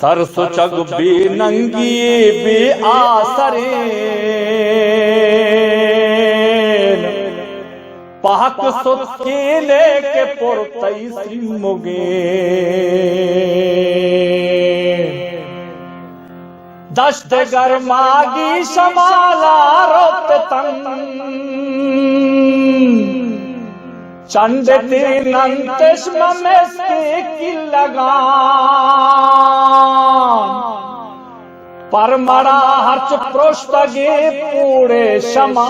سر سچگ بے ننگی بے آسریں، پہک ستکینے کہ پر تئی سیمگیں۔ دشت گرماگی شمالا رپتن، چنڈتیننتش مہ مسکے کلگان۔ پر مڑا ہرچ پرشتگیں پوڑے شما،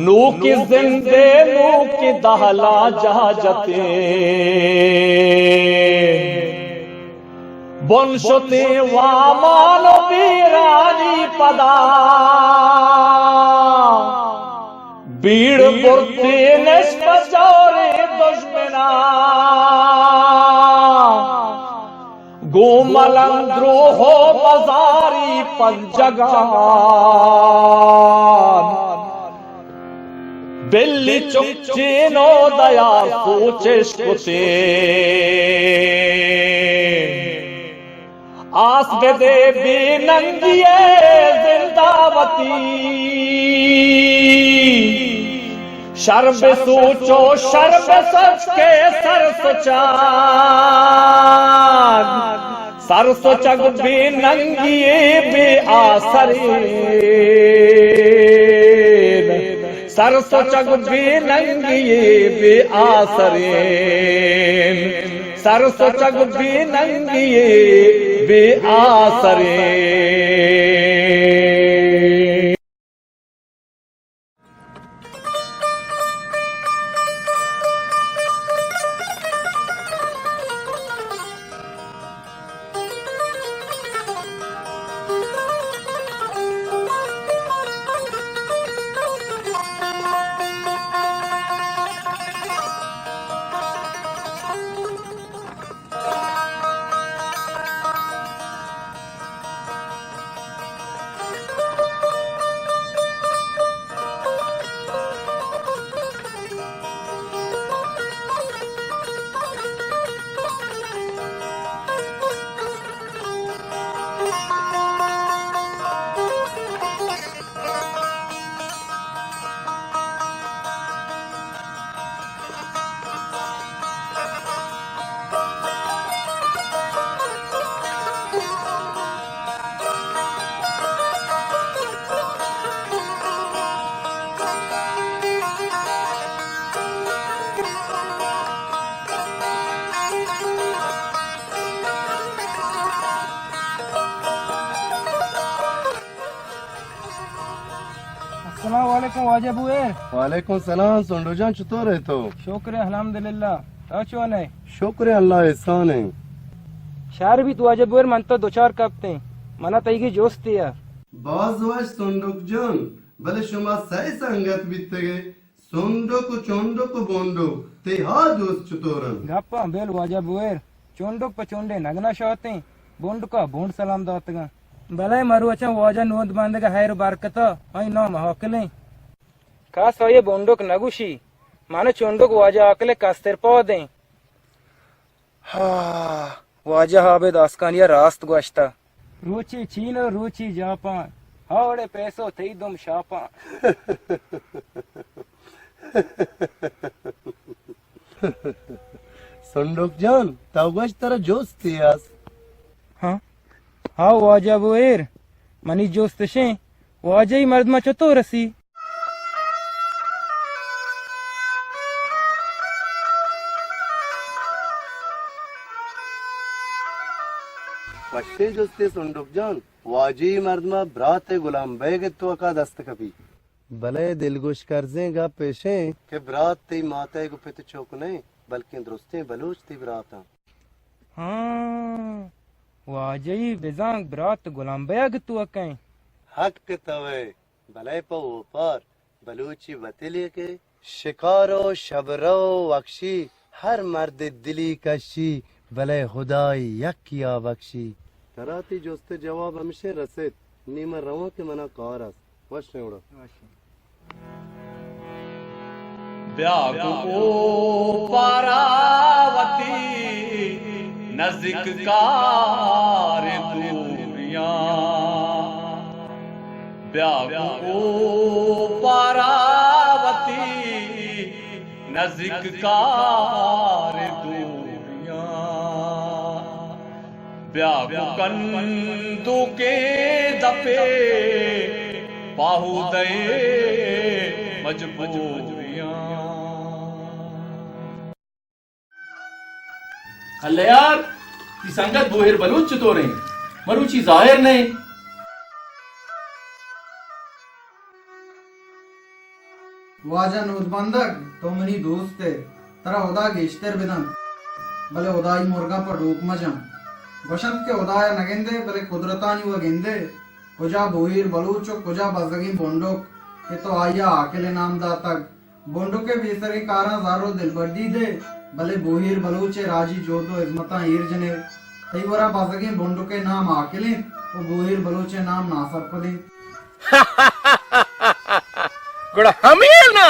نوکی زندے نوکی دہلا جاہ جتیں۔ بن شتیں وامان و بیرانی پدا، بیڑ برتینش پہ جوریں دژمناں۔ گوں ملنگ دروہ و مزاری پنجگان، بلی چکچین و دیا سوچش کتیں۔ آس بدے بے ننگی ء زندہ وتی، شر بہ سوچ و شر بہ سچ کہ سر سچان۔ سر سچگ بے ننگی بے آسرین، سر سچگ بے ننگی بے آسرین، سر سچگ بے ننگی بے آسرین۔ السلام علیکم واجہ بوئر۔ وعلیکم السلام سنڈو جان، چطور ئے تو؟ شکر الحمدللہ، تو چون ئے؟ شکر اللہ احسان ایں۔ شر بیت واجہ بوئر، من تو دچار کپتیں، منا تئیگی جستے ء۔ باز وش سنڈک جان، بلے شما سئے سنگت بیتگے، سنڈک و چنڈک و بنڈک، تئی ہال دوست چطور انت؟ گپاں بل واجہ بوئر، چنڈک پہ چنڈے نگنا شاتیں، بنڈکا بنڈ سلام داتگاں۔ بلے مروچاں واجہ نود بندگ ء ہیر و برکتا، آئی نام ہاکلیں۔ کس آئی بنڈک نگوشی، من چنڈک واجہ ہاکل کستر پادیں۔ ہا، واجہ عابد آسکانی ء راست گوشتہ۔ روچے چین و روچے جاپان، ہاوڑے پیسو تئی دم شاپان۔ سنڈوک جان، تو گوش ترا جوستے است۔ ہاں؟ ہاو واجہ بوئیر، منی جوستشیں، واجہی مردماں چطور رسی؟ وشیں جستے سنڈک جان، واجہی مردم ء برات ء گلام بئیگ ء توکا دست کپی۔ بلے دلگوش کرزیں گپ ایش انت کہ برات تئی مات ء گوں پت چک نہ انت، بلکیں درستیں بلوچ تئی برات انت۔ ہاں، واجہی بزانک برات گلام بئیگ توک انت۔ حق توئے، بلے پہ اوپار بلوچی وتی لیکہ۔ شکار و شبرو و وکشی، ہر مرد دلی کشی، بلے ہدای یکیا بخشی۔ ترا تی جست جواب ہمشیں رسیت، نی من رواں کہ منا کار است۔ وش نہ وڑا۔ بیا گوں او پارا وتی نزیک کار دوریاں۔ بیا گوں او پارا وتی نزیک کار دوریاں۔ بیا گوں کندوکیں دپے پاہودئے مجبوریاں۔ اللہ یار، تی سنگت بوہیر بلوچ چطور انت؟ مروچی ظاہر نہ انت۔ واجہ نودبندگ، تو منی دوست ئے، ترا ہدا گیشتر بدنت، بلے ہدائی مرگاں پہ ڈوک مجن۔ گوشنت کہ ہدایا نگندئے، بلے قدرتانی و گندئے، کجا بوہیر بلوچ و کجا بزگیں بنڈک کہ تو آئیا عاقل نام داتگ۔ بنڈک ء پیسریں کاراں زر و دلبڈی دئے، بلے بوہیر بلوچ ء راجی جہد و ہزمتاں ایر جنئے۔ تئی گورا بزگیں بنڈک ء نام عاقل انت و بوہیر بلوچ ء نام ناسرپد انت۔ گڑا ہمے نا؟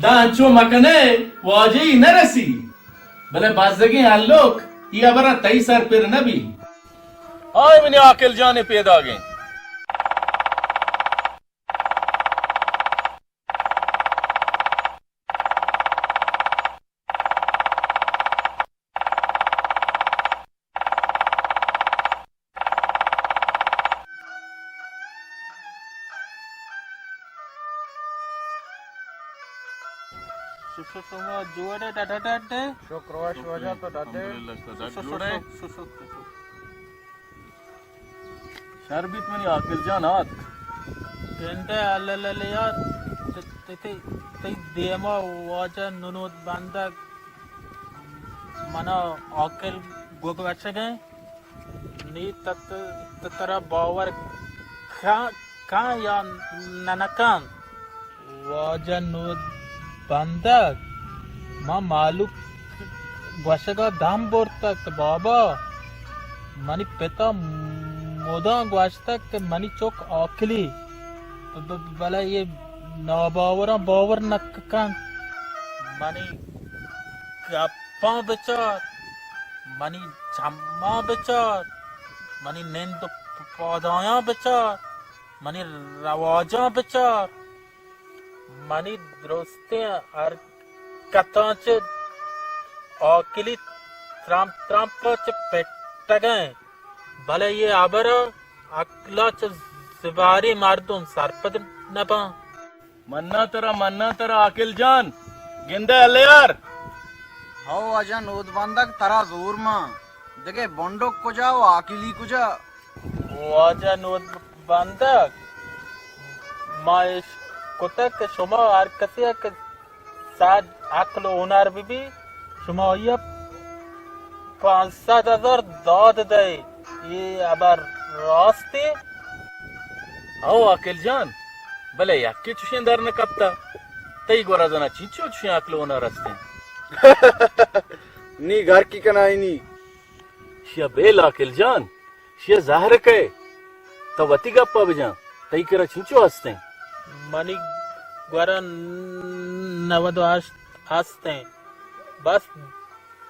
داں انچو مکنئے، واجہی نہ رسی، بلے بزگیں ہلوک، اے ہبرا تئی سر پر نہ بی۔ آئے منی عاقل جان پیداگیں۔ شو، شو، شما جوڑ ئے، ڈڈ، ڈڈ، ڈڈ۔ شکر وش واجہ تو ڈڈ ئے۔ الحمدللہ، شو، ڈڈ شو، شو، جوڑ ئے۔ شو، شو، شو، شو۔ شر بیت منی عاقل جان آتک۔ گندئے اللہ اللہ یار، ت-، ت-، ت-، تئی دیما واجہ ننود بندگ منا عاقل گوگ وشگ ء۔ نی تت، تت ترا باور کاں، کاں یا نہ نہ کاں؟ واجہ نود بندگ، ما مالوک گوشگا دم برتگ کہ بابا، منی پتا مدام گوشتگ کہ منی چک عاقلی، ب-، ب-، بلے یہ ناباوراں باور نہ کنت۔ منی گپاں بچار، منی چماں بچار، منی نند و پادایاں بچار، منی رواجاں بچار، منی درستیں حرکتاں چہ عاقلی ترمپ ترمپ ء چہ پٹگ ء، بلے یہ ہبر ء عقل ء چہ زباری مردم سرپد نہ باں۔ مناں ترا، مناں ترا عاقل جان، گندئے ہلیار۔ ہو واجہ نود بندگ، ترا زور مان، دگہ بنڈک کجا و عاقلی کجا؟ واجہ نود بندگ، ما اش کتگ کہ شما ہر کسی کہ سد عقل و ہنر بہ بی، شما آئی ء پانسد ہزار داد دئے، اے ہبر راستے؟ ہو عاقل جان، بلے یکے چشیں در نہ کپتہ۔ تئی گورا زنا چنچو چشیں عقل و ہنر ہستیں؟ نی گھر کی کنائینی۔ شیا بیل عاقل جان، شیا زہر کئے؟ تو وتی گپا بجان، تئی کرا چنچو ہستیں؟ منی گورا نود و ہشت ہستیں، بس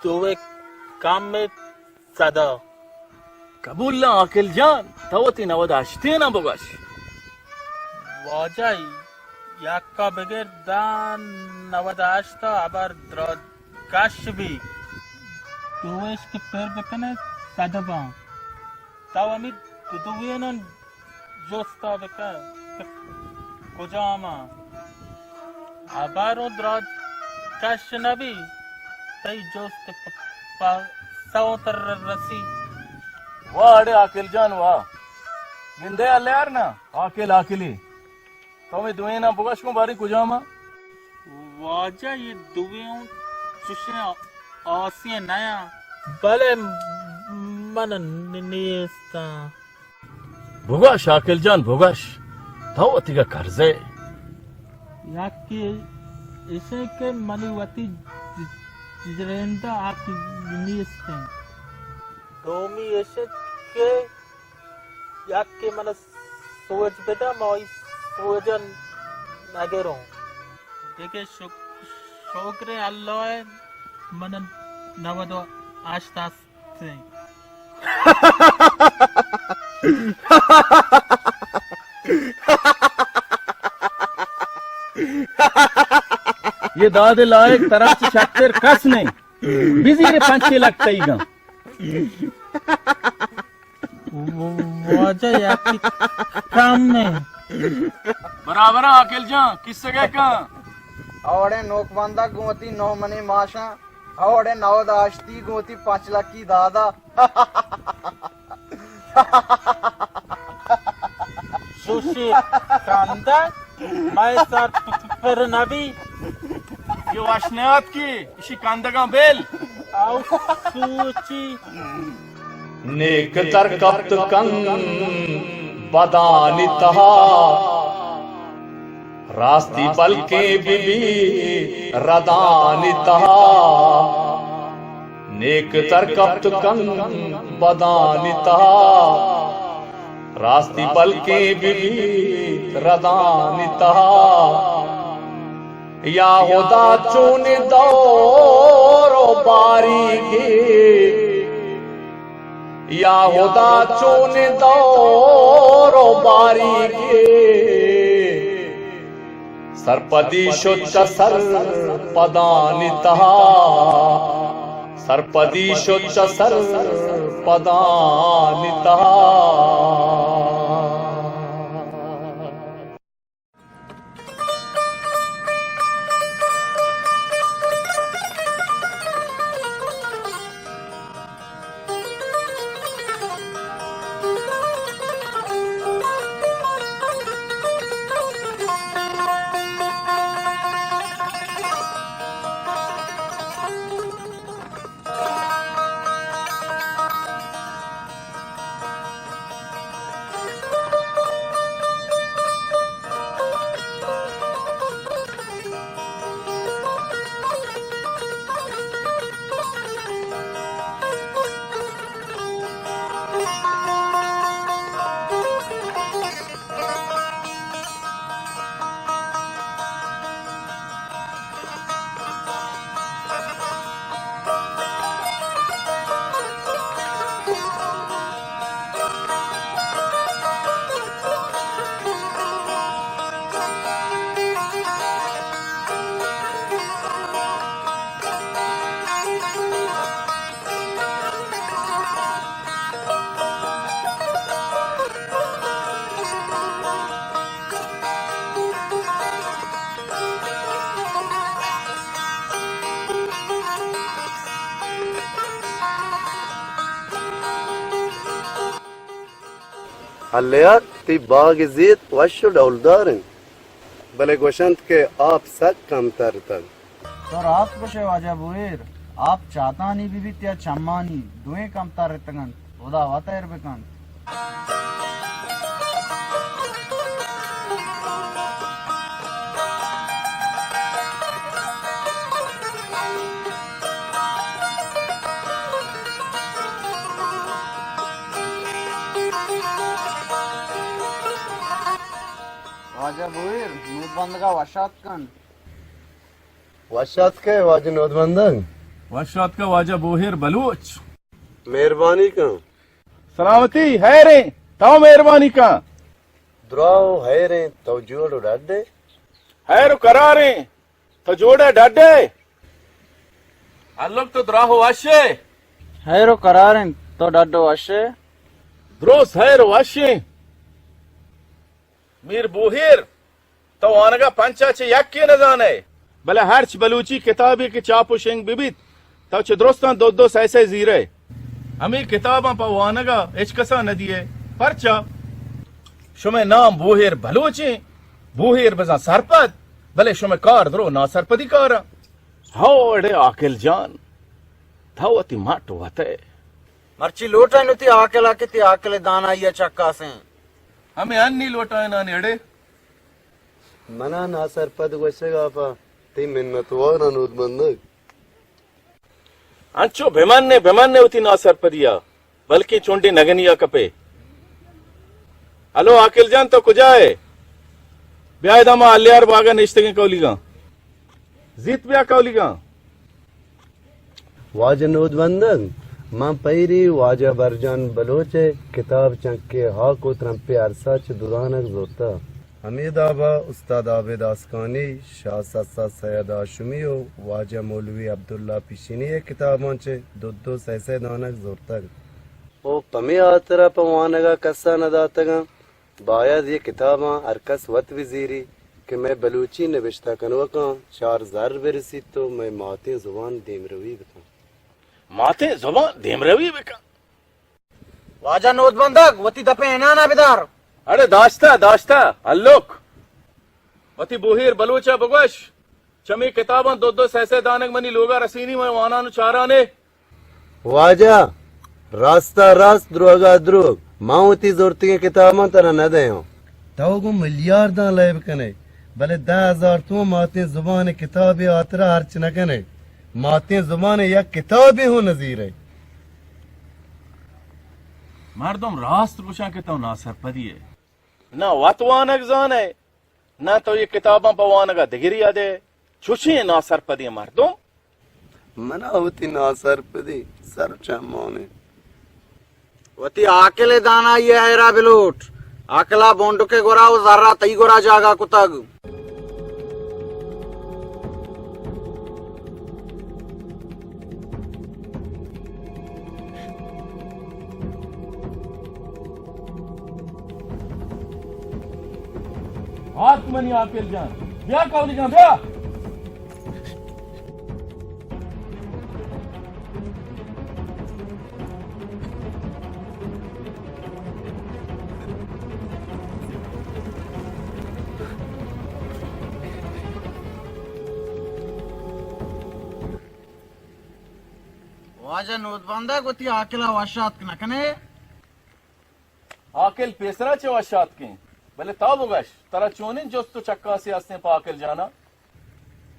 دوئے کم سدا۔ قبول عاقل جان، تو وتی نود ہشتیں نہ بگوش۔ واجہ یکا بگر داں نود ہشت ء ہبر دراج کش بی۔ دوئے اش کہ پر بکنے سد باں۔ تو ہمے دو دویناں جستا بکن کہ کجام ء ہبر اوں دراج کش نہ بی، تئی جست پ-، پہ سوتر رسی۔ واہ، اڑے عاقل جان، واہ۔ گندے الار نا، عاقل، عاقلی۔ تو می دوئیناں بگش کن باری کجام ء؟ واجہ، یہ دوئیں اوں چشیں آسیں نیاں۔ بلے من ن-، نیستاں۔ بگش عاقل جان، بگش۔ تو وتیگا کرزے۔ یکے ایشیں کہ منی وتی ج-، جریندا حق نیستیں۔ دومی ایش کہ یکے من سوج بدہ، ما ای سوج نگروں۔ دیگہ شک-، شکر اللہ، من نود و ہشت ہستیں۔ یہ داد لائق ترا چہ شتر کس نہیں۔ بزیر پنچے لک تئیگاں۔ واجہ یکی کم ہے۔ برابر عاقل جان، کسگے کن۔ اوڑے نوک بندہ گوں وتی نو منی ماشاں، اوڑے نود آشتی گوں وتی پنچ لکی دادا۔ شوشی کندگ، مئے سر پر نبی۔ یہ وش نیات کی، اشی کندگاں بیل۔ او سوچی۔ نیک در کپت کن بدانی تہا، راستی بلکیں بہ بی ردانی تہا۔ نیک در کپت کن بدانی تہا، راستی بلکیں بہ بی ردانی تہا۔ یا ہدا چونیں دور و باریگے، یا ہدا چونیں دور و باریگے، سرپدی شت چہ سرپدانی تہا، سرپدی شت چہ سرپدانی تہا۔ ہلیار، تئی باگ ءِ زیت وش ءُ ڈولدار اِنت، بلے گوش اَنت کہ آپ سک کمتر اتگ۔ تو راست گوش ئے واجہ بوہیر، آپ چاتانی بہ بیت یا چمانی، دوئیں کمتر اتگ اَنت۔ ہدا وت ہیر بہ کنت۔ واجہ بوہیر، نودبندگ ءَ وش آتک اَنت۔ وش آتک ئے واجہ نودبندگ۔ وش آتک ئے واجہ بوہیر بلوچ۔ مہربانی کن۔ سلامتی، ہیر ایں، تو مہربانی کن۔ دراہ ءُ ہیر ایں، تو جوڑ ءُ ڈڈ ئے؟ ہیر ءُ کرار ایں، تو جوڑ ئے ڈڈ ئے؟ ہلک، تو دراہ ءُ وش ئے؟ ہیر ءُ کرار ایں، تو ڈڈ ءُ وش ئے؟ درست ہیر ءُ وش ایں۔ میر بوہیر، تو وانگ ءَ پنچ ءَ چہ یکے نہ زان ئے، بلے ہرچ بلوچی کتابے کہ چاپ ءُ شنگ بہ بیت، تو چہ درستاں دو دو سئے سئے زیر ئے۔ ہمے کتاباں پہ وانگ ءَ ہچ کس ءَ نہ دیئے۔ پرچا؟ شمئے نام بوہیر بلوچ ایں، بوہیر بزاں سرپد، بلے شمئے کار درو ناسرپدی کار اَنت۔ ہو اڑے عاقل جان، تو وتی مٹ وت ئے۔ مرچی لوٹائین وتی عاقل ءَ کہ تئی عاقل ءِ دانائی ءَ چکاسیں۔ ہمے انی لوٹائینانی اڑے۔ منا ناسرپد گوشگ ءَ پہ تئی منت وار آں نودبندگ۔ انچو بہ من ئے، بہ من ئے وتی ناسرپدی ءَ، بلکیں چنڈے نگنی ءَ کپ ئے۔ ہلو عاقل جان، تو کجا ئے؟ بیا ادا ما الیار باگ ءَ نشتگیں کولیگاں۔ زیت بیا کولیگاں۔ واجہ نودبندگ، من پیری واجہ برجان بلوچ ءِ کتاب چنکے ہاک ءُ ترمپے ارسا چہ دزانگ زرتہ۔ ہمے داب ءَ استاد عابد آسکانی، شاہ سسا سید ہاشمی ءُ واجہ مولوی عبداللہ پیشینی ءِ کتاباں چہ دو دو سئے سئے دانگ زرتگ۔ او پمے ہاترا پہ وانگ ءَ کس ءَ نہ داتگ اَنت۔ باید اے کتاباں ہر کس وت بزیری کہ مئے بلوچی نبشتہ کنوکاں چار زر برسیت ءُ مئے ماتیں زبان دیمروی بکن۔ ماتیں زبان دیمروی بکن۔ واجہ نودبندگ، وتی دپیں انانا بدار۔ اڑے داشتہ، داشتہ، ہلوک۔ وتی بوہیر بلوچ ءَ بگوش، چمی کتاباں دو دو سئے سئے دانگ منی لوگ ءَ رسینی، من وانان ءُ چاران ئے۔ واجہ، راست ءَ راست، دروگ ءَ دروگ، من وتی زرتگیں کتاباں ترا نہ دیاں۔ تو گوں ملیارداں لیب کن ئے، بلے دہ ہزار تومن ماتیں زبان ءِ کتابے ہاترا ہرچ نہ کن ئے۔ ماتیں زبان ءِ یک کتابے ہوں نہ زیر ئے۔ مردم راست گوشاں کہ تو ناسرپدی ئے۔ نہ وت وانگ زان ئے، نہ تو اے کتاباں پہ وانگ ءَ دگری ءَ دئے۔ چوشیں ناسرپدیں مردم۔ منا وتی ناسرپدی سر چمانے۔ وتی عاقل ءِ دانائی ءِ ہیرا بلوٹ۔ عاقل ءَ بونڈک ءِ گورا ءُ زر ءَ تئی گورا جاگہ کتگ۔ ہات منی عاقل جان، بیا کولی جان، بیا۔ واجہ نودبندگ، وتی عاقل ءَ وش آتک نہ کن ئے؟ عاقل پیسرا چہ وش آتکیں، بلے تو بگش، ترا چونیں جست ءُ چکاسے ہستیں پہ عاقل جان ءَ؟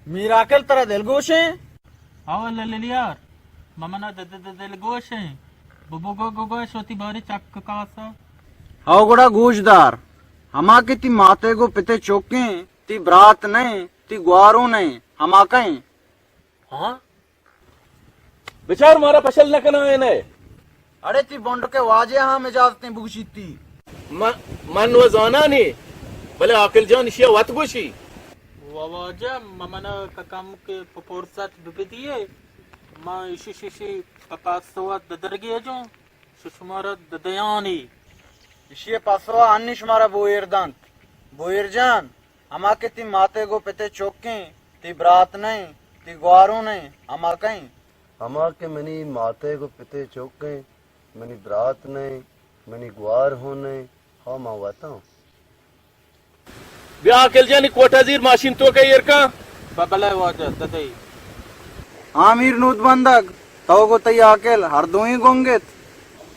میر عاقل ترا دلگوش ایں؟ ہو للیار، ممنا د-، د-، د-، دلگوش ایں۔ بگو گو-، گو-، گوش وتی باری چکاس ءَ۔ ہو گڑا گوش دار، ہما کہ تئی مات ءِ گوں پت ءِ چک ایں، تئی برات نہ ایں، تئی گوارو نہ ایں، ہما کئے ایں؟ ہاں؟ بچار مارا پشل نہ کنائین ئے۔ اڑے تئی بنڈک ءِ واجہ ہم اجازتیں بگوشیتی۔ من، من و زانانی، بلے عاقل جان اشیا وت گوشی۔ و واجہ، م-، من ک-، کم کہ پ-، پرسات ببدیے، ما اشی ششی پ-، پاسوا ددرگی جون، ش-، شمارا ددیانی۔ اشی پاسوا انی شمارا بویر دنت۔ بویر جان، ہما کہ تئی مات ءِ گوں پت ءِ چک ایں، تئی برات نہ ایں، تئی گوارو نہ ایں، ہما کئے ایں؟ ہما کہ منی مات ءِ گوں پت ءِ چک ایں، منی برات نہ ایں، منی گوار ہوں نہ ایں، ہو من وتاں۔ بیا عاقل جان، اے کوٹا زیر ماشین توک ءَ ایر کن۔ ب-، بلے واجہ، ددئی۔ ہاں میر نود بندگ، تو گوں تئی عاقل ہر دوئیں گنگ ات۔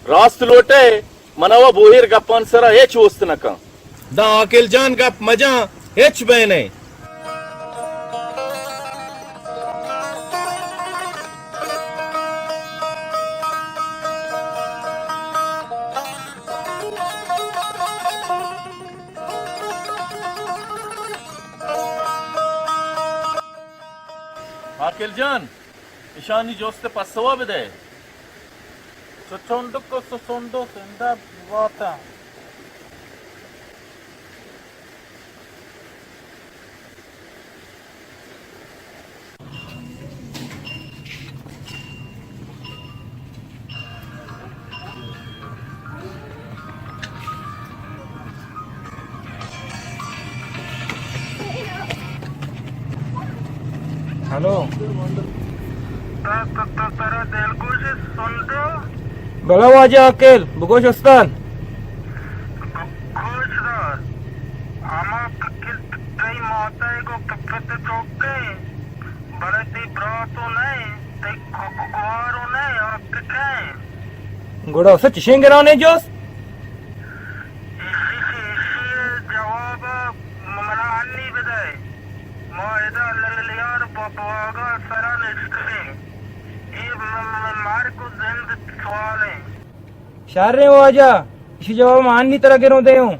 راست لوٹ ئے، منا و بوہیر گپان سرا ہچ اوست نہ کن۔ داں عاقل جان گپ مجاں، ہچ بہ نئے۔ عاقل جان، اشانی جست ءِ پسوا بدئے۔ چو چنڈک ءُ سو سنڈو سندا بواتاں۔ ہلو۔ ت-، ت-، ت-، ترا دلگوش سنڈو، بلے واجہ عاقل، بگوش استاد۔ گوش دار، ہما کہ تئی ماتئیگ ءُ پ-، پت ءُ چکیں، بلے تئی برات ءُ نئے، تئی گ-، گ-، گوار ءُ نئے، آ کہ کئے؟ گڑا استاد چشیں گرانیں جست؟ ایشی، ایشی ءِ جواب ءَ منا انی بدئے۔ ما ادا ل-، ل-، لیار ب-، بواگ ءِ سرا نشتگیں۔ اے م-، م-، مرگ ءُ زند ءِ سوالیں۔ شریں واجہ، ایشی جواب ما انی ترا گروں دیوں۔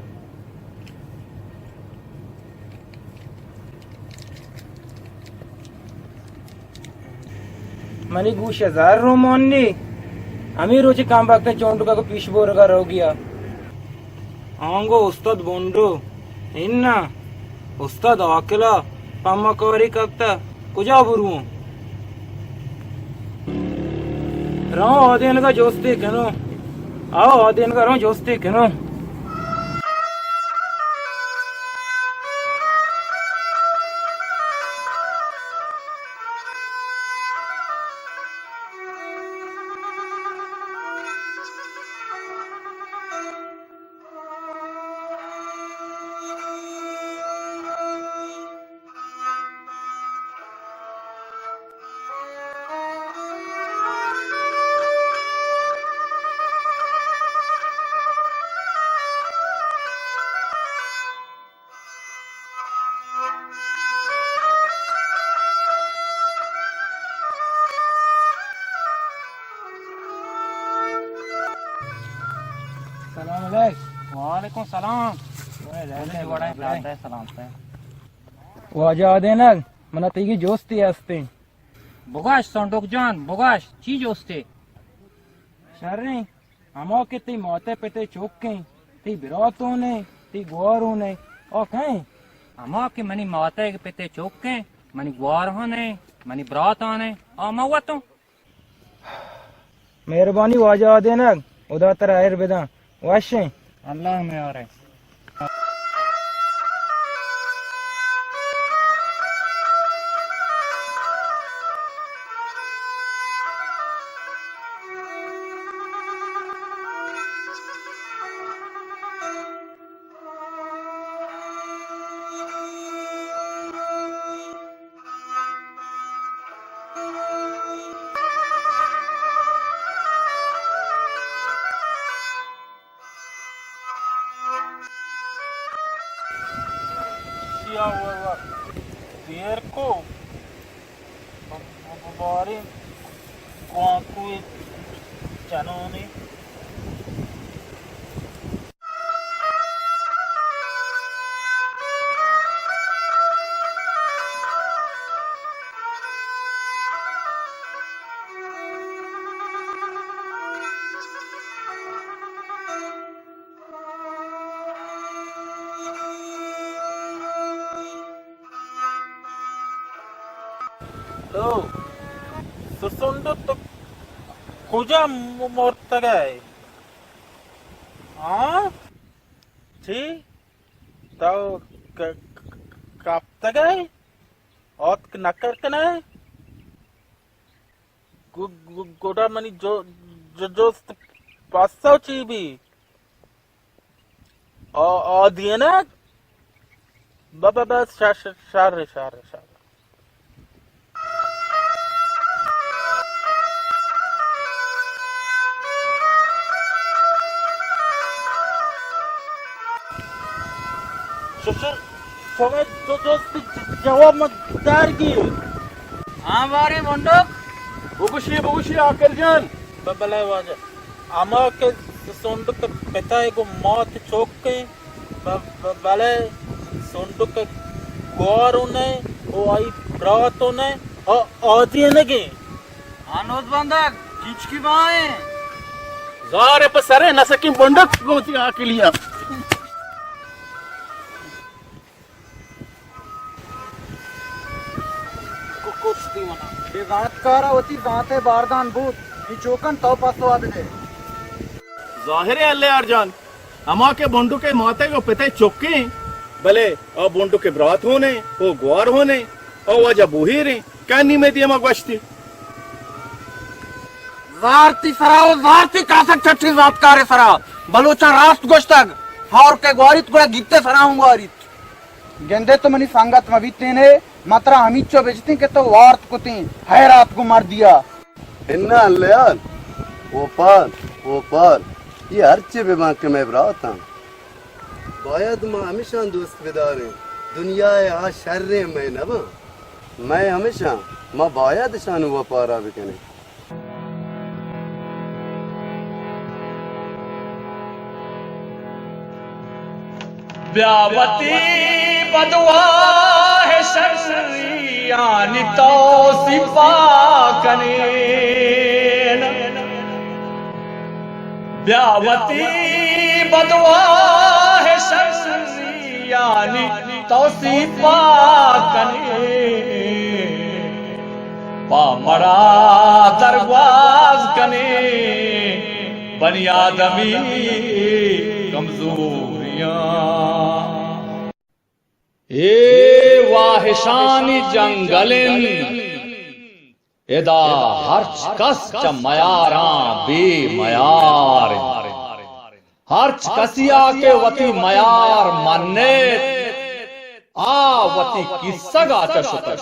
منی گوش ءَ زر رومانی، ہمے روچ کمبختیں چونڈک ءَ گوں پیش بورگ ءَ روگی ءَ۔ آنگو استاد بونڈو، اناں، استاد عاقل ءَ پما کاری کپتہ، کجا برواں؟ راں آدینگ ءَ جستے کنوں۔ آ، آدینگ ءَ راں جستے کنوں۔ سلام علیک۔ وعلیکم سلام۔ وعلیکم سلام۔ سلام۔ واجہ آدینگ، منا تئیگی جستے ہستیں۔ بگوش سونڈک جان، بگوش، چی جستے؟ شریں، ہما کہ تئی مات ءِ پت ءِ چک ایں، تئی برات اوں نئے، تئی گوار اوں نئے، آ کئے ایں؟ ہما کہ منی مات ءِ پت ءِ چک ایں، منی گوار ہم نئے، منی برات ہم نئے، آ من وت اوں۔ مہربانی واجہ آدینگ، ہدا ترا ہیر بداں۔ وشیں۔ اللہ میارے۔ شیا و، و، دیر کو، ب-، ب-، ب-، باریں گوانکوی جنانی۔ تو سسنڈ، تو کجا م-، مرتگ ئے؟ ہاں؟ چی؟ تو ک-، ک-، ک-، کپتگ ئے؟ آتک نکر کن ئے؟ گو-، گو-، گڑا منی جو-، جو-، جست پسو چی بی؟ آ، آ دینک؟ ب-، ب-، بس شر، شر، شر، شر، شر۔ ششر، شمئے دو دوست ج-، جواب من درگیر۔ ہاں باریں بنڈک۔ بگوشی، بگوشی آکر جان۔ ب-، بلے واجہ، ہما کہ سونڈک پتائے گو مات چوکیں، ب-، ب-، بلے سونڈک گوار اوں نئے، او آئی برات اوں نئے، آ، آدینگیں۔ ہنوز بندگ، چیچکی بائیں۔ زار پہ سرے نسکیں بنڈک گوتی آکلیا۔ کشتی منا۔ بے زانتکارا وتی زانتے باردان بوت، نی چوکن تو پسوا بدے۔ ظاہر ہے اللہ یار جان، ہما کہ بنڈک ء ماتگ و پتئے چکیں، بلے آ بنڈک ء برات ہونے، او گوار ہونے، او واجہ بوہیریں، کانی مئے دیما گوشتی۔ زارتی سرا و زارتی کاسک چٹی زاتکارے سرا بلوچاں راست گوشتگ، ہور کہ گواریت گڑا گیتے سرا ہوں گواریت۔ گندے تو منی سنگت مہ بیتینے، ما ترا ہمیچو بجتیں کہ تو وارت کتیں، حیرات گوں مردیا۔ انا لیال، اوپال، اوپال، یہ ہرچے بہ باں کہ مئے براتاں۔ باید ما ہمیشاں دوست بداریں، دنیا ء آ شریں مئے نہ باں۔ مئے ہمیشاں، ما باید اشانی وپارا بکنیں۔ بیا وتی بدواہ شریانی توسیپا کنین۔ بیا وتی بدواہ شریانی توسیپا کنین۔ پہ مڑا درگواز کنیں بنی آدمی کمزوریاں۔ اے واہشانی جنگل انت، ادا ہرچ کس چہ میاراں بے میار انت۔ ہرچ کسے ء کہ وتی میار منیت، آ وتی کیسگ ء چہ شتگ۔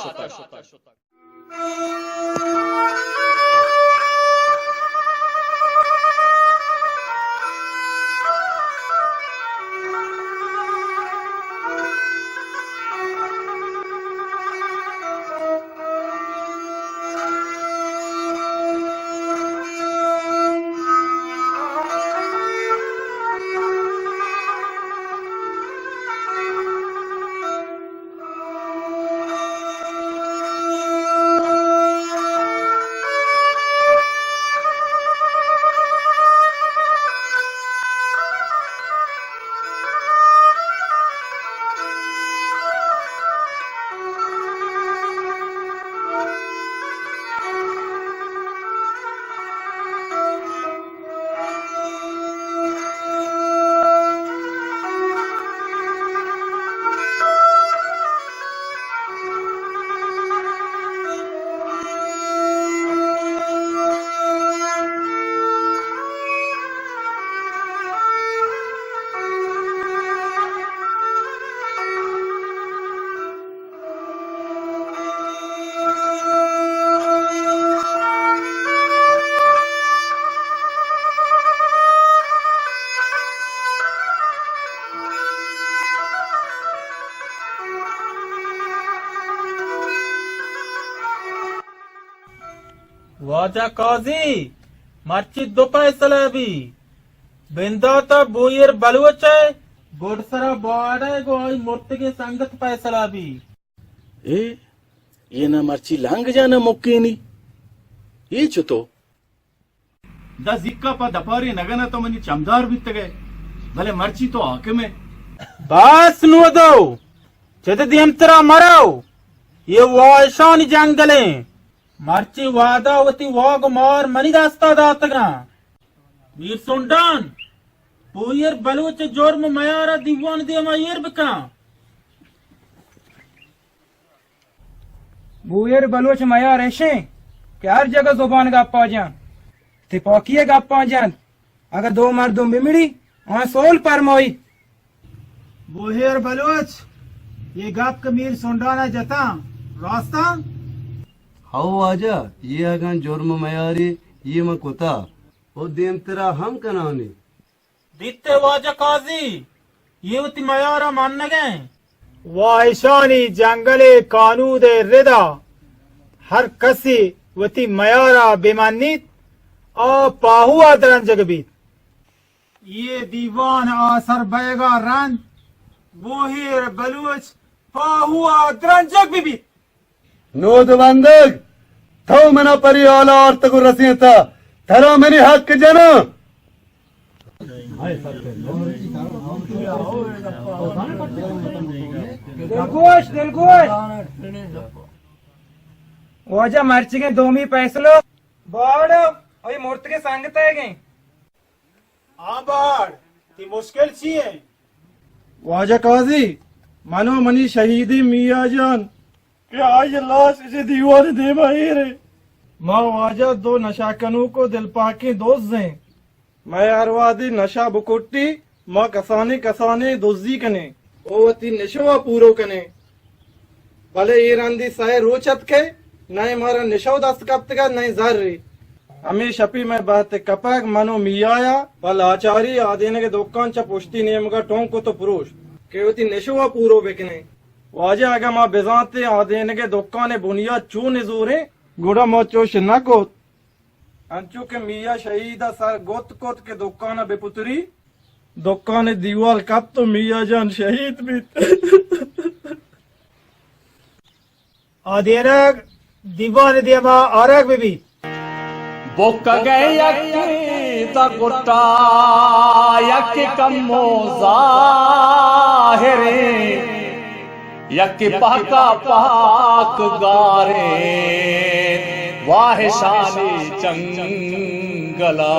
واجہ قاضی، مرچی دو پیسلہ بی۔ بندات ء بویر بلوچ ء گڈسرا باڑ ء گوں آئی مرتگیں سنگت پیسلہ بی۔ اے، اے نہ مرچی لانگ جان ء مکینی۔ اے چتو؟ داں زیکا پہ دپارے نگن ء تو منی چمدار بیتگ ئے، بلے مرچی تو حاکم ئے۔ بس نودو، چد دیمترا مرو، یہ واہشانی جنگل ایں۔ مرچی وہدا وتی واگ و مار منی دستا داتگاں۔ میر سنڈان، بویر بلوچ جرم میارا دیوان دیما ایر بکن۔ بویر بلوچ میار ایشیں کہ ہر جگہ زبان گپا جان، تپاکی گپا جان۔ اگہ دو مردم بمڑی، آں سول پرمائی۔ بوہیر بلوچ، یہ گپ کہ میر سنڈانا جتاں، راستاں؟ ہو واجہ، یہ اگاں جرم میاری، یہ من کتا، او دیمترا ہم کنانی۔ بیتے واجہ قاضی، یہ وتی میارا منگیں۔ واہشانی جنگل کانود ردا ہر کسی وتی میارا بمنیت، آ پاہوا درنجگ بیت۔ یہ دیوان آسر بئیگا رند بوہیر بلوچ پاہوا درنجگ بہ بیت۔ نود بندگ، تو منا پری حالا آرتگ و رسینتا، ترا منی حق جناں۔ دلگوش، دلگوش۔ واجہ مرچگیں دومی فیصلو باڑ ء مرتگیں سنگت ئیگیں۔ آ باڑ، تئی مشکل چی انت؟ واجہ قاضی، من و منی شہیدیں میاں جان کہ آئی لاش اچ دیوان دیما ایر انت، ما واجہ دو نشہ کنوک و دلپاکیں دزیں۔ مئے ہر وہدی نشہ بکٹی، ما کسانیں کسانیں دزی کنیں و وتی نشہ ء پورو کنیں۔ بلے اے رندی سئے روچ اتکئے، نئے مارا نشہ و دست کپتگ ات، نئے زرے۔ ہمے شپی مئے بہت کپگ من و میایا پہ لاچاری آدینگ دکان چہ پشتی نیمگا ٹونک کت و پروشت کہ وتی نشہ ء پورو بکنیں۔ واجہ اگاں ما بزانتیں آدینگ دکان بنیاد چون نزوریں، گڑا ما چوش نہ کت۔ انچو کہ میاں شہید ء سر گت کت کہ دکان ء بہ پتری، دکان ء دیوال کپت و میاں جان شہید بیت۔ آدینگ دیوان ء دیما آرگ بہ بیت۔ بکگ ء یکے داں گٹا، یکے کمو ظاہریں، یکے پہکا پہک گاریں، واہشانی جنگلا۔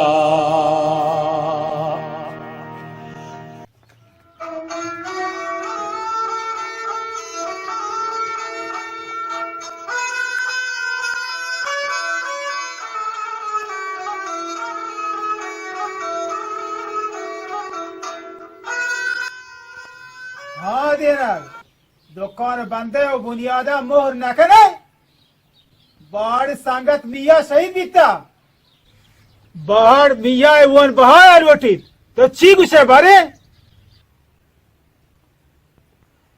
ہاں دینا، دکان بندے و بنیادا مہر نہ کنے۔ باہڑ سنگت میاں شہید بیتا۔ باہڑ میاں ء وان بہا لوٹیت۔ تو چی گوشے بارے؟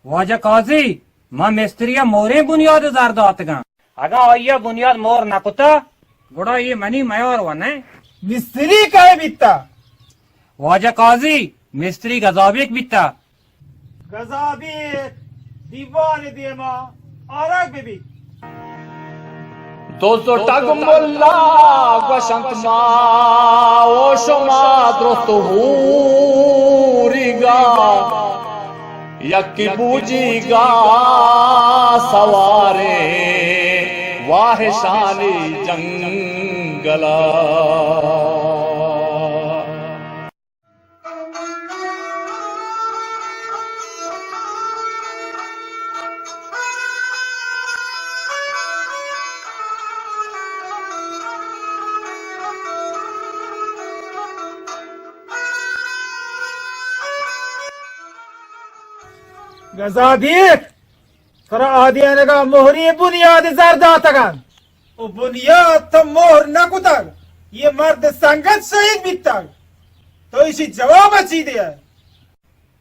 واجہ قاضی، ما مستری ء مہریں بنیاد زر داتگاں۔ اگاں آئی ء بنیاد مہر نہ کتا، گڑا اے منی میار و نہ۔ مستری کئے بیتا؟ واجہ قاضی، مستری گزابیک بیتا۔ گزابیک دیوان دیما آرگ بہ بیت۔ دز و ٹگ ملا گوشنت ما و شما درست ہوریگا، یکی بوجیگا سواریں واہشانی جنگلا۔ گزابیک، ترا آدینگا مہری بنیاد زر داتگ انت و بنیاد تو مہر نہ کتگ، یہ مرد سنگت شہید بیتگ، تو ایشی جواب چی دے؟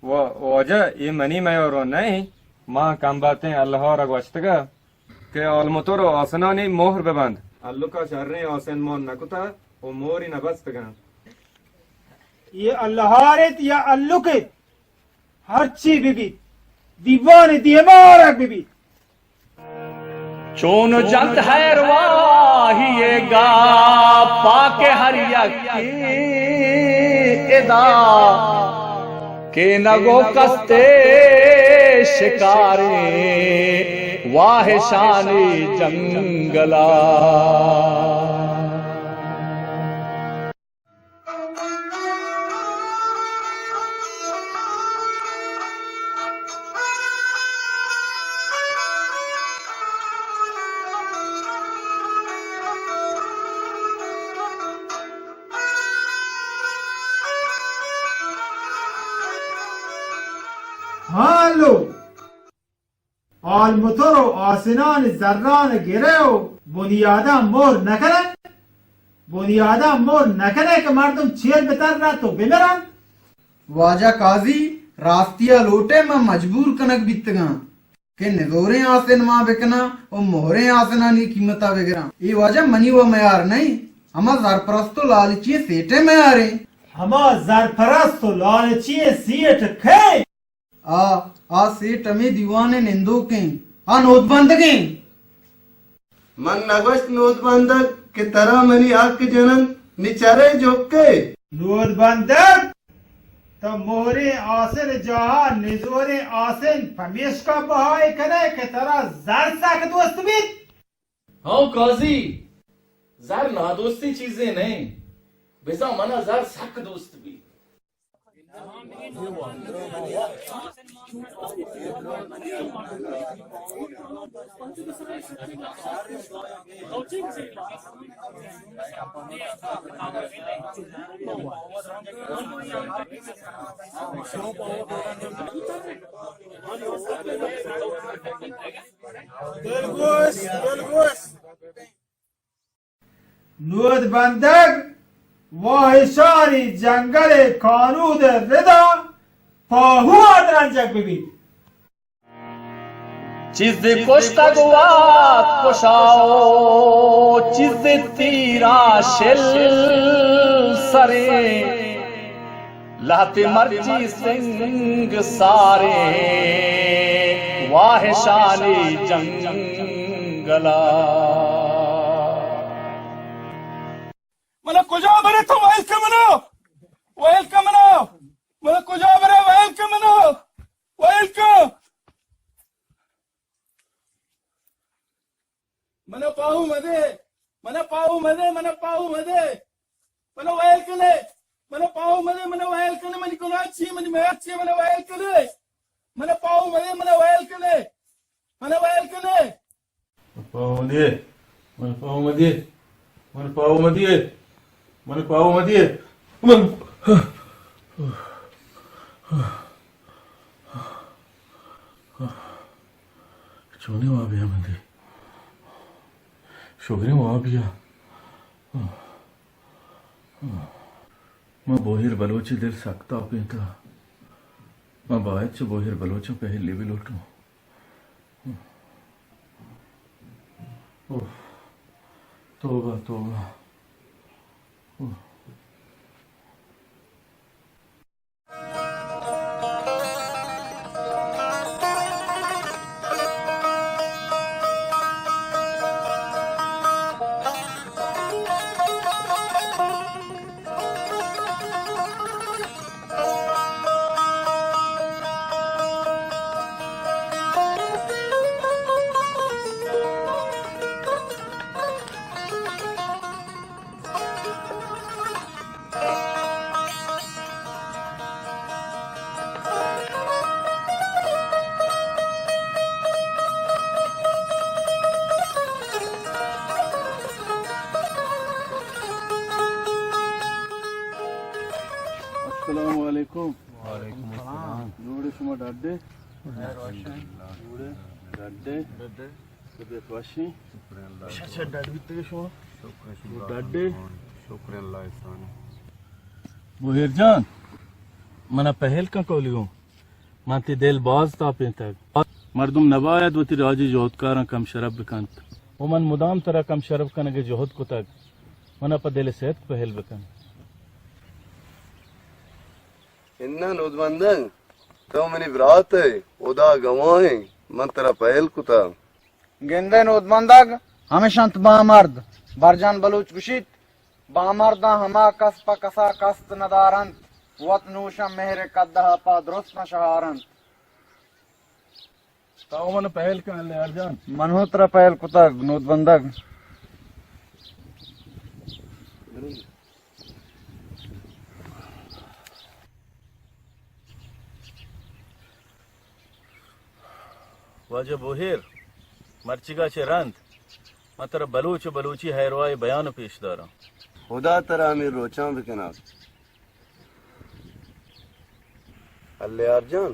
وا-، واجہ، اے منی میارو نہ انت، ما کم باتیں اللہ را گوشتگا کہ آلمتر و آسنانی مہر ببند۔ الکا شریں آسن مان نہ کتگ و مہری نہ بستگاں۔ یہ الہار انت یا الک انت؟ ہرچی بہ بیت، دیوان دیما آرگ بہ بیت۔ چون جنت حیرواہی گا پاک ہر یکی ادا، کہ نگو کستے شکاری واہشانی جنگلا۔ ہالو! آلمتر و آسنان زران گرئے و بنیاداں مہر نکنئے؟ بنیاداں مہر نکنئے کہ مردم چیر بترنت و بمرنت؟ واجہ قاضی، راستی ء لوٹئے، من مجبور کنگ بیتگاں کہ نزوریں آسن مان بکناں و مہریں آسنانی قیمتا بگراں۔ اے واجہ منی و میار نئیں، ہما زرپرست و لالچی سیٹئے میاریں۔ ہما زرپرست و لالچی سیٹ کئے؟ آ، آ سیٹ ہمے دیوان ء نندوکیں، آ نودبندگیں۔ من نگوشت نودبندگ کہ ترا منی حق جنن، نی چرے جوکے۔ نودبندگ؟ تو مہریں آسن جاہا نزوریں آسن پمیشکا بہائے کنے کہ ترا زر سک دوست بیت؟ ہاں قاضی، زر نادوستیں چیزے نئیں، بزاں منا زر سک دوست بیت۔ دلگوش، دلگوش۔ نود بندگ واہشانی جنگل ءِ کانود ءِ ردا پاہو ءَ درنجگ بہ بیت۔ چیزے کشتگ وت کشا و چیزے تیرا شل سرے۔ لہتے مرچی سنگ سارے واہشانی جنگلا۔ منا کجا برے تو؟ ویل کن منا، ویل کن منا، منا کجا برے؟ ویل کن منا، ویل کن۔ منا پاہو مدے، منا پاہو مدے، منا پاہو مدے، منا ویل کنے، منا پاہو مدے، منا ویل کنے، منی گناہ چی، منی میار چی، منا ویل کنے، منا پاہو مدے، منا ویل کنے، منا ویل کنے۔ پاہو مدے، منا پاہو مدے، منا پاہو مدے، منا پاہو مدے، من چونیں وابے ءَ من دے؟ شگریں وابے ءَ۔ من بوہیر بلوچ ءِ دل سک تاپینتہ۔ من باید چہ بوہیر بلوچ ءَ پہلی بہ لوٹوں۔ اوہ، توبہ، توبہ۔ اوہ۔ السلام علیکم۔ وعلیکم السلام۔ جوڑے شما ڈاڈے؟ جوڑے ڈاڈے؟ طبیعت وشیں؟ شکر اللہ۔ شر شر ڈاڈ بیتے شما؟ شکر شما۔ ڈاڈے؟ شکر اللہ احسان۔ بوہیر جان، منا پہل کن کولی گوں۔ من تئی دل باز تاپینتگ۔ مردم نباید وتی راجی جہدکاراں کم شرپ بکنت۔ و من مدام ترا کم شرپ کنگ ءِ جہد کتگ۔ منا پہ دل ءِ صدق پہل بکن۔ اناں نودبندگ، تو منی برات ئے، ہدا گواہیں، من ترا پہل کتگ۔ گندئے نودبندگ، ہمیش انت بامرد۔ برجان بلوچ گوشیت، بامرداں ہما کس پہ کسا کست ندارنت، وت نوشاں مہر قدحا پہ درستاں شہارنت۔ تو من پہل کن، لیار جان۔ من ہوں ترا پہل کتگ، نودبندگ۔ واجہ بوہیر، مرچیگا چہ رند من ترا بلوچ و بلوچی ہیروائی بیان پیش داراں۔ ہدا ترا ہمے روچاں بکنات۔ اللیار جان،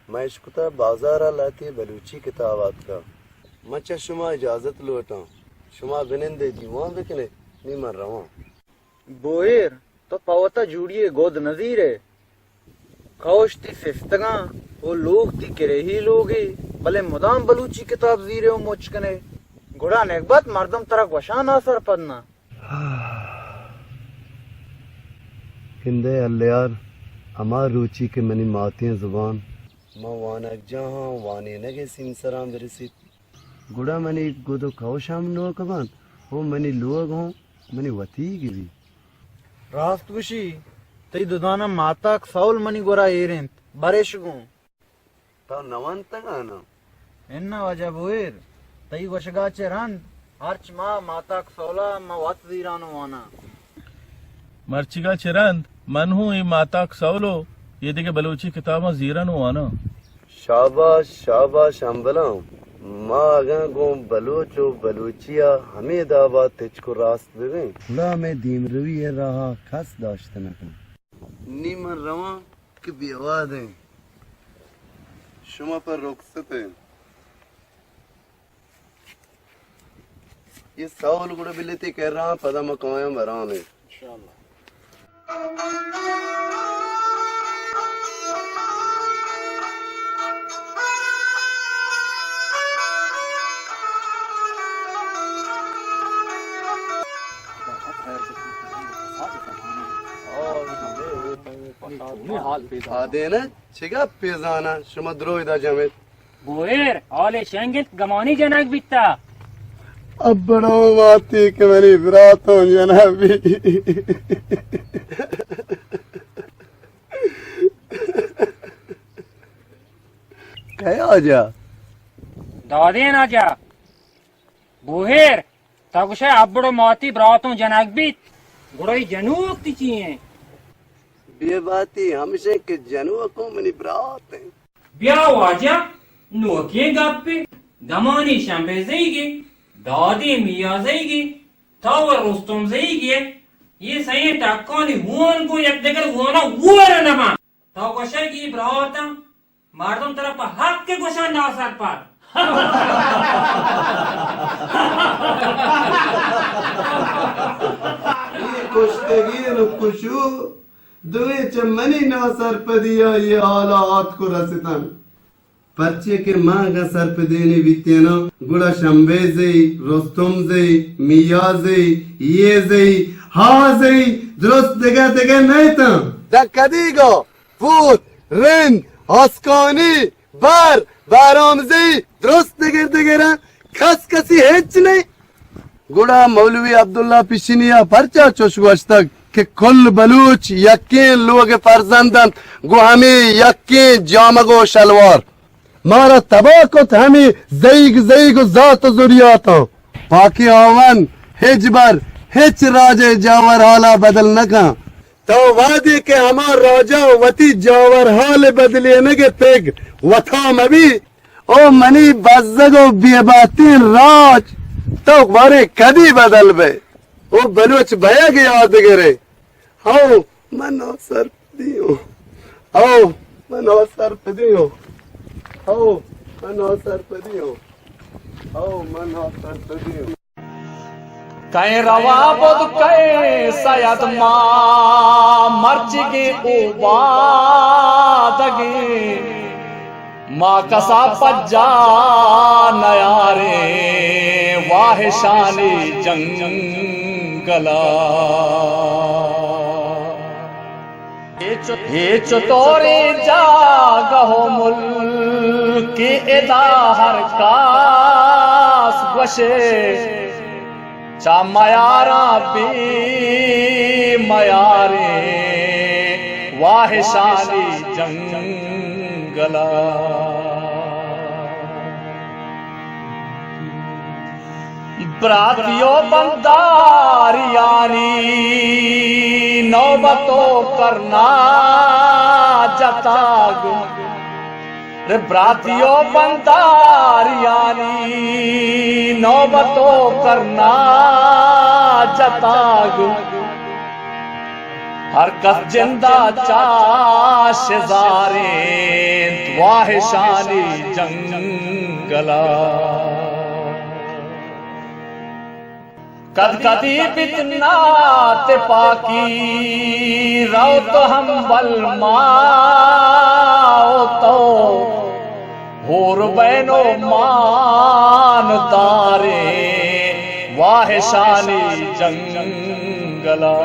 من اشکتہ بازارا لہتے بلوچی کتاب آتکہ۔ من چہ شما اجازت لوٹاں۔ شما بنندے دیوان بکنے، نی من رواں۔ بوہیر، تو پہ وتا جوڑی ءِ گد نہ زیرئے۔ کئوش تئی سستگاں و لوگ تئی کریہی لوگے، بلے مدام بلوچی کتاب زیرئے و مچ کنئے۔ گڑا نگبت مردم ترا گوشاں ناسرپد نہ۔ گندئے اللیار، ہما روچی کہ منی ماتیں زبان من وانگجاہاں وانینگ ءِ سیمسراں برسیت، گڑا منی گد و کئوش ہم نوک بنت و منی لوگ ہم منی وتیگ بیت۔ راست گوشی، تئی دداناں ماتاک سئول منی گورا ایر انت، برش گوں۔ تو نہ ونتگ آناں؟ اناں واجہ بوہیر، تئی گوشگا چہ رند ہرچ ماہ ماتاک سئولا من وت زیران و واناں۔ مرچیگا چہ رند من ہوں اے ماتاک سئول و اے دگہ بلوچی کتاباں زیراں ءُ واناں۔ شاباش، شاباش ہمبلاں۔ ما اگاں گوں بلوچ ءُ بلوچی ءَ ہمے داب ءَ تچک ءُ راست بہ بیں، گڑا مئے دیمروی ءِ راہ ءَ کس داشت نہ کنت۔ نی من رواں کہ بے وہد ایں۔ شما پہ رخصت ایں۔ اے سول گڑا بلے تئی کرا، پدا ما کایاں براں۔ انشاءاللہ۔ آدینہ، چگا پیزانہ شما دروی دا جمید؟ بوہیر، حال شنگ انت، گمانی جنگ بیتا۔ ابڑو ماتی کہ منی براتوں جنگ بی۔ کئے آجا؟ دادین آجا۔ بوہیر، تا گوشے ابڑو ماتی براتوں جنگ بیت، گڑا اے جنوک تی چی ہیں؟ بے باتی ہمشیں کہ جنوکوں منی برات ہیں۔ بیا واجہ، نوکیں گپے، گمانی شمبے زئیگے، دادے میا زئیگے، تو و رستم زئیگے، یہ سئیں ٹکانی ہون گو یک دگر ہونا ہور نباں۔ تو گوشئے کہ اے براتاں، مردم ترا پہ حق گوشاں ناسرپد۔ اے کشتگین و کشو دوئیں چہ منی ناسرپدی ءَ اے حالا آتک و رستن۔ پرچے کہ من اگاں سرپدینے بیتیناں، گڑا شمبے زئی، رستم زئی، میا زئی، یہ زئی، ہا زئی، درست دگہ دگہ نئیتاں۔ داں کدیگا پوت، رند، آسکانی، بر، بہرام زئی، درست دگر دگراں، کس کسی ہچ نئے۔ گڑا مولوی عبداللہ پشینی ءَ پرچا چوش گوشتگ کہ کل بلوچ یکیں لوگ ءِ فرزند انت، گوں ہمے یکیں جامگ و شلوار؟ مارا تباہ کت ہمے زئیگ زئیگ و ذات و ذریاتاں۔ پاکیں ہاوند ہچبر ہچ راج ءِ جاور حالا بدل نہ کن۔ تو وہدے کہ ہما راجا وتی جاور حال بدلینگ ءِ پگر وتا مبی، او منی بزگ و بے باتیں راج، تو باریں کدی بدل بئے؟ او بلوچ بئیگ ءِ آدگرے۔ ہو، من ناسرپدی اوں۔ ہو، من ناسرپدی اوں۔ ہو، من ناسرپدی اوں۔ ہو، من ناسرپدی اوں۔ کئے روا بود کئے سید ما مرچیگیں اوبادگیں، ما کسا پجا نیاریں واہشانی جنگلا۔ اے چتوریں جاگہ و ملکے ادا ہر کس گوشے، چہ میاراں بے میاریں واہشانی جنگلا۔ براتی و بنداریانی نوبت و کرنا جتگ۔ رے براتی و بنداریانی نوبت و کرنا جتگ۔ ہر کس جندا چاش زارینت واہشانی جنگلا۔ کد کدی بیت ناتپاکی رو تو ہمبل ما و تو۔ ہور بین و مان داریں واہشانی جنگلا۔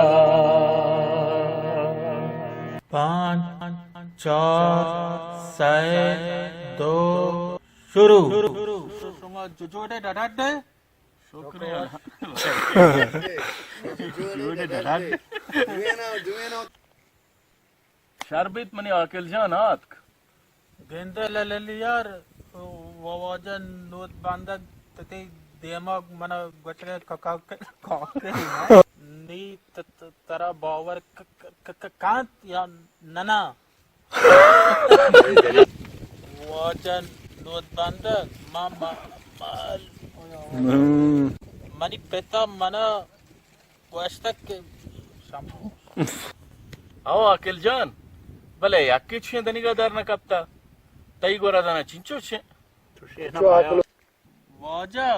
پانچ، چار، سئے، دو، شروع۔ شما جو-، جوڑے ڈڈڈے۔ شکریہ۔ جوڑے ڈڈڈے۔ شر بیت منی عاقل جان آتک۔ گندے لللی یار، و واجہ نود بندگ تتی دیما منا گوشگے کا-، کا-، کا-، کا-، نی ت-، ت-، ترا باور ک-، ک-، ک-، ک-، کانت یا ننا؟ واجہ نود بندگ، ما، ما، ما، منی پتا منا گوشتگ کہ شما۔ او عاقل جان، بلے یکے چشیں دنیگا در نہ کپتا، تئی گورا زانا چنچو چشیں؟ واجہ،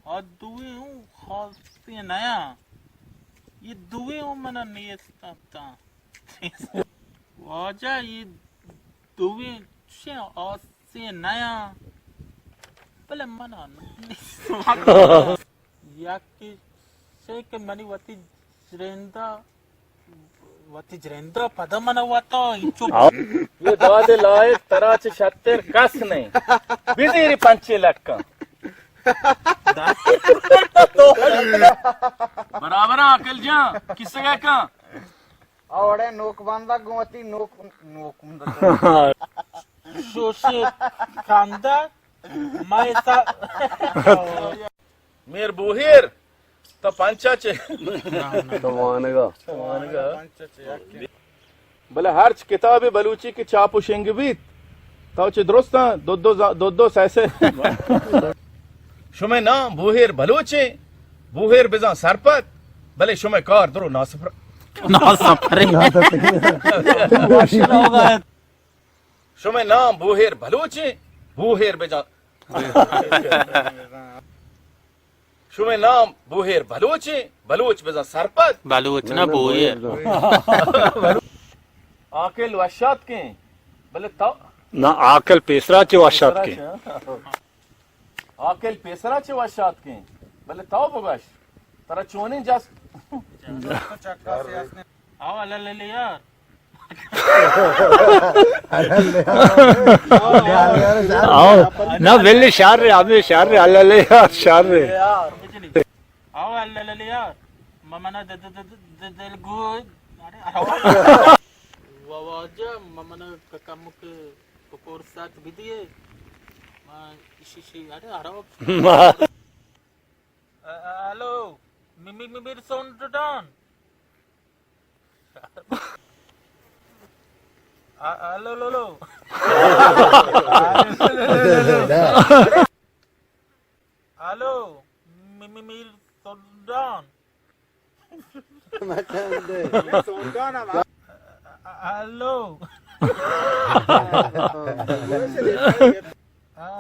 آ دوئیں اوں خاصیں نیاں۔ یہ دوئیں اوں منا نیست انت۔ واجہ، یہ دوئیں چشیں آسیں نیاں۔ بلے منا نیست۔ یکے چے کہ منی وتی جرندہ، وتی جرندہ پدا من وتا انچو۔ یہ داد لائق ترا چہ شتر کس نہیں۔ بزیری پنچے لکاں۔ برابر عاقل جان، کسے کا کن؟ اوڑے نوک بندہ گوں وتی نوک، نوک بندہ۔ شوشے کندہ، میں سا میر بوہیر، تو پنچا چے؟ تو وانگا۔ وانگا۔ بلے ہرچ کتاب بلوچی کہ چاپ و شنگ بیت، تو چے درستاں دو دو ز-، دو دو سہ سہ۔ شمئے نام بوہیر بلوچیں، بوہیر بزاں سرپد، بلے شمئے کار درو ناسپر۔ ناسپریں۔ شمئے نام بوہیر بلوچیں، بوہیر بزاں۔ شمئے نام بوہیر بلوچیں، بلوچ بزاں سرپد۔ بلوچ نہ، بوہیر۔ عاقل وشاتکیں، بلے تو۔ نہ، عاقل پیسرا چے وشاتکیں۔ عاقل پیسرا چے وشاتکیں، بلے تو بگوش، ترا چونیں جس۔ آو، اللہ للے یار۔ آو، نہ، بلے شار رے، ہمیں شار رے، اللہ للے یار، شار رے۔ آو، اللہ للے یار، ممنا د-، د-، د-، د-، د-، دل گو، ارے، ارے۔ واجہ، ممنا ک-، کمک پکور سات بدیے۔ ما اشی شی، ارے، ارے۔ ا-، ا-، ہلو، می-، می-، می-، میر سونڈان۔ ا-، ہلو، لو، لو۔ ہلو، می-، می-، میر سونڈان۔ مچان دے۔ سونڈان ہم۔ Hello.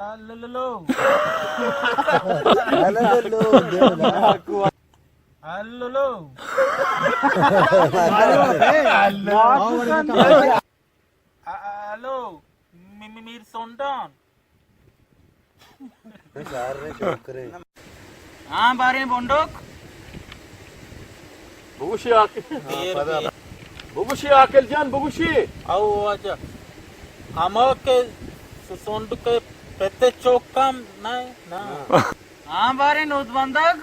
Hello, hello. Hello, hello, دے نا۔ Hello, hello. ہلو۔ ہلو، می-، می-، میر سونڈان۔ ہاں، باریں بونڈوک۔ بگوشی عاقل۔ There be. بگوشی عاقل جان، بگوشی۔ او واجہ۔ ہما کہ س-، سونڈ کے پتے چوکم نہ، نہ۔ ہاں۔ ہاں، باریں نود بندگ۔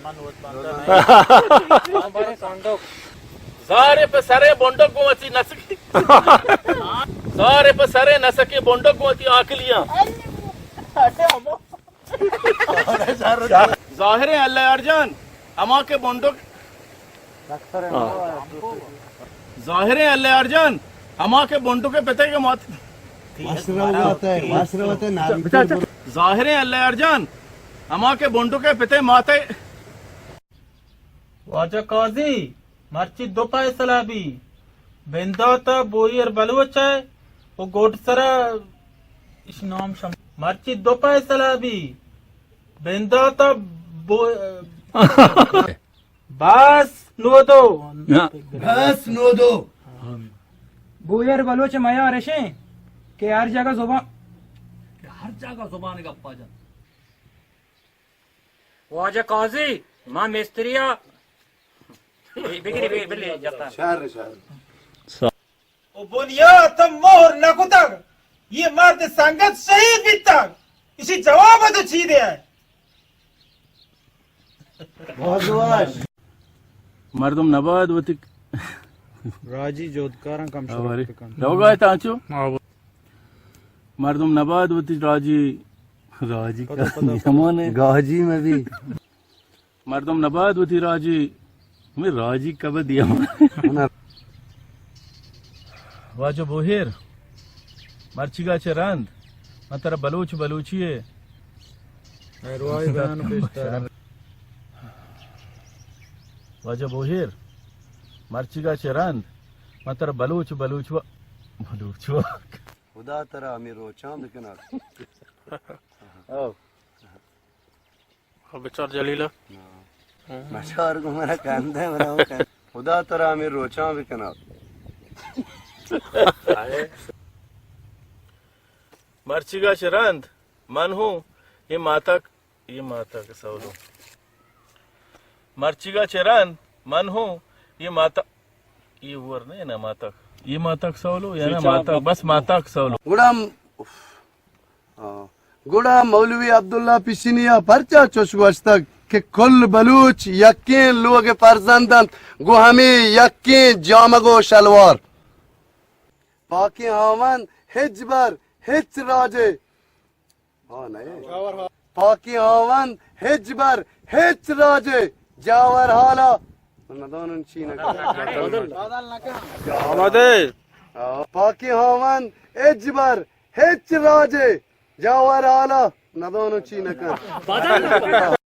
من نود بندگ نہ۔ ہاں، باریں سونڈوک۔ زارے پہ سرے بونڈوک گوں وتی نسکی۔ زارے پہ سرے نسکی بونڈوک گوں وتی عاقلیاں۔ ظاہریں اللہ یار جان، ہما کہ بونڈوک۔ ظاہریں اللہ یار جان، ہما کہ بونڈوک پتے کے مات۔ ظاہریں اللہ یار جان، ہما کہ بونڈوک پتے ماتے۔ واجہ قاضی، مرچی دو فیصلہ بی۔ بندات ء بوہیر بلوچ ء و گوڈسر ء اش نام شم-، مرچی دو فیصلہ بی۔ بندات ء بو-، بس نودو۔ نہ۔ بس نودو۔ بوہیر بلوچ ء میار اشیں کہ ہر جگہ زبان، کہ ہر جگہ زبان گپا جن۔ واجہ قاضی، ما مستری ء بگری بگری بلے جتا۔ شر، شر۔ و بنیاد تو مہر نہ کتگ، یہ مرد سنگت شہید بیتگ، اسی جواب تو چی دے ہے؟ مردم نباید وتی راجی جہدکاراں کم شرف بکن۔ روگا ہے تانچو؟ مردم نباید وتی راجی، راجی پدا، پدا، پدا۔ ہمانے۔ گاجی میں بھی۔ مردم نباید وتی راجی، ہمیں راجی کبد دیما۔ واجہ بوہیر، مرچیگا چہ رند من ترا بلوچ بلوچی ءِ ارواحی بیان پیش دارم۔ واجہ بوہیر، مرچیگا چہ رند من ترا بلوچ بلوچ و بلوچ و خدا ترا ہمے روچاں بکنات۔ او۔ بچار جلیلہ۔ مچار کو منا کندے منا کن۔ خدا ترا ہمے روچاں بکنات۔ مرچیگا چہ رند من ہوں اے ماتک، اے ماتک سولو۔ مرچیگا چہ رند من ہوں اے ماتک، اے ور نہ نا ماتک، اے ماتک سولو یا نا ماتک، بس ماتک سولو۔ گڑا م-، آ، گڑا مولوی عبداللہ پشینی ءَ پرچا چوش گوشتگ کہ کل بلوچ یکیں لوگ ءِ پرزند انت، گوں ہمے یکیں جامگ و شلوار۔ پاکیں ہاوند ہچبر ہچ راجے۔ ہاں، نئے۔ پاکیں ہاوند ہچبر ہچ راجے جاور حالا۔ ندانن چی نہ آمدے۔ آ، پاکیں ہاوند ہچبر ہچ راجے جاور حالا ندانو چی نہ کن۔